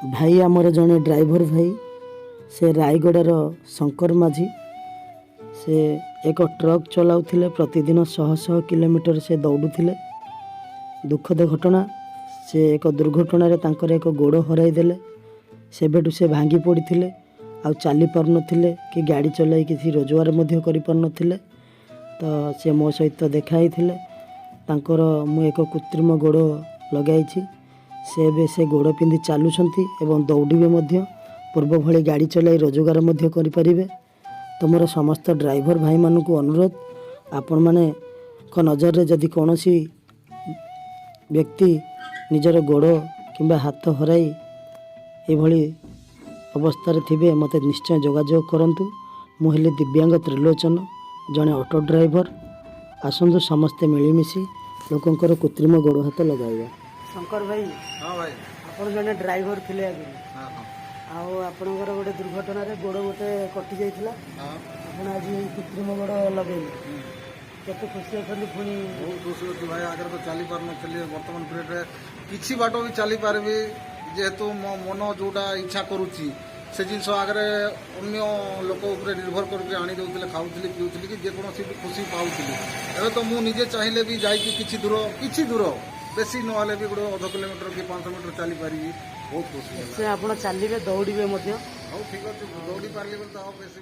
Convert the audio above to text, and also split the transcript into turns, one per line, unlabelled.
ଭାଇ ଆମର ଜଣେ ଡ୍ରାଇଭର ଭାଇ, ସେ ରାୟଗଡ଼ାର ଶଙ୍କର ମାଝୀ। ସେ ଏକ ଟ୍ରକ୍ ଚଲାଉଥିଲେ। ପ୍ରତିଦିନ ଶହ ଶହ କିଲୋମିଟର ସେ ଦୌଡ଼ୁଥିଲେ। ଦୁଃଖଦ ଘଟଣା, ସେ ଏକ ଦୁର୍ଘଟଣାରେ ତାଙ୍କର ଏକ ଗୋଡ଼ ହରାଇ ଦେଲେ। ସେବେଠୁ ସେ ଭାଙ୍ଗି ପଡ଼ିଥିଲେ, ଆଉ ଚାଲି ପାରୁନଥିଲେ କି ଗାଡ଼ି ଚଲାଇ କିଛି ରୋଜଗାର ମଧ୍ୟ କରିପାରୁନଥିଲେ। ତ ସେ ମୋ ସହିତ ଦେଖା ହେଇଥିଲେ। ତାଙ୍କର ମୁଁ ଏକ କୃତ୍ରିମ ଗୋଡ଼ ଲଗାଇଛି। ସେ ଏବେ ସେ ଗୋଡ଼ ପିନ୍ଧି ଚାଲୁଛନ୍ତି ଏବଂ ଦୌଡ଼ିବେ ମଧ୍ୟ। ପୂର୍ବ ଭଳି ଗାଡ଼ି ଚଲାଇ ରୋଜଗାର ମଧ୍ୟ କରିପାରିବେ। ତ ମୋର ସମସ୍ତ ଡ୍ରାଇଭର ଭାଇମାନଙ୍କୁ ଅନୁରୋଧ, ଆପଣମାନଙ୍କ ନଜରରେ ଯଦି କୌଣସି ବ୍ୟକ୍ତି ନିଜର ଗୋଡ଼ କିମ୍ବା ହାତ ହରାଇ ଏଭଳି ଅବସ୍ଥାରେ ଥିବେ, ମୋତେ ନିଶ୍ଚୟ ଯୋଗାଯୋଗ କରନ୍ତୁ। ମୁଁ ହେଲି ଦିବ୍ୟାଙ୍ଗ ତ୍ରିଲୋଚନ, ଜଣେ ଅଟୋ ଡ୍ରାଇଭର। ଆସନ୍ତୁ, ସମସ୍ତେ ମିଳିମିଶି ଲୋକଙ୍କର କୃତ୍ରିମ ଗୋଡ଼ ହାତ ଲଗାଇବା। ଶଙ୍କର ଭାଇ,
ହଁ ଭାଇ।
ଆପଣ ଜଣେ ଡ୍ରାଇଭର ଥିଲେ ଆଗରୁ।
ହଁ।
ଆଉ ଆପଣଙ୍କର ଗୋଟେ ଦୁର୍ଘଟଣାରେ ଗୋଡ଼ ଗୋଟେ କଟି ଯାଇଥିଲା। ଆପଣ ଆଜି ଏଇ କୃତ୍ରିମ ଗୋଡ଼ ଲଗେଇଲେ, କେତେ ଖୁସି ଅଛନ୍ତି ପୁଣି?
ବହୁତ ଖୁସି ଅଛି ଭାଇ। ଆଗରେ ତ ଚାଲି ପାରୁନଥିଲି, ବର୍ତ୍ତମାନ ପିରିୟଡ଼ରେ କିଛି ବାଟ ବି ଚାଲିପାରିବି, ଯେହେତୁ ମୋ ମନ ଯୋଉଟା ଇଚ୍ଛା କରୁଛି ସେ ଜିନିଷ। ଆଗରେ ଅନ୍ୟ ଲୋକ ଉପରେ ନିର୍ଭର କରିକି ଆଣି ଦେଉଥିଲେ, ଖାଉଥିଲି, ପିଉଥିଲି କି ଯେକୌଣସି ବି ଖୁସି ପାଉଥିଲି। ଏବେ ତ ମୁଁ ନିଜେ ଚାହିଁଲେ ବି ଯାଇକି କିଛି ଦୂର, କିଛି ଦୂର, ବେଶୀ ନହେଲେ ବି ଗୋଟେ ଅଧ କିଲୋମିଟର କି 500 ମିଟର ଚାଲିପାରିବି। ବହୁତ ଖୁସି ହେଲା।
ନିଶ୍ଚୟ ଆପଣ ଚାଲିବେ, ଦୌଡ଼ିବେ ମଧ୍ୟ।
ହଉ, ଠିକ ଅଛି। ଦୌଡ଼ି ପାରିଲି ବୋଲି ତ ଆଉ ବେଶୀ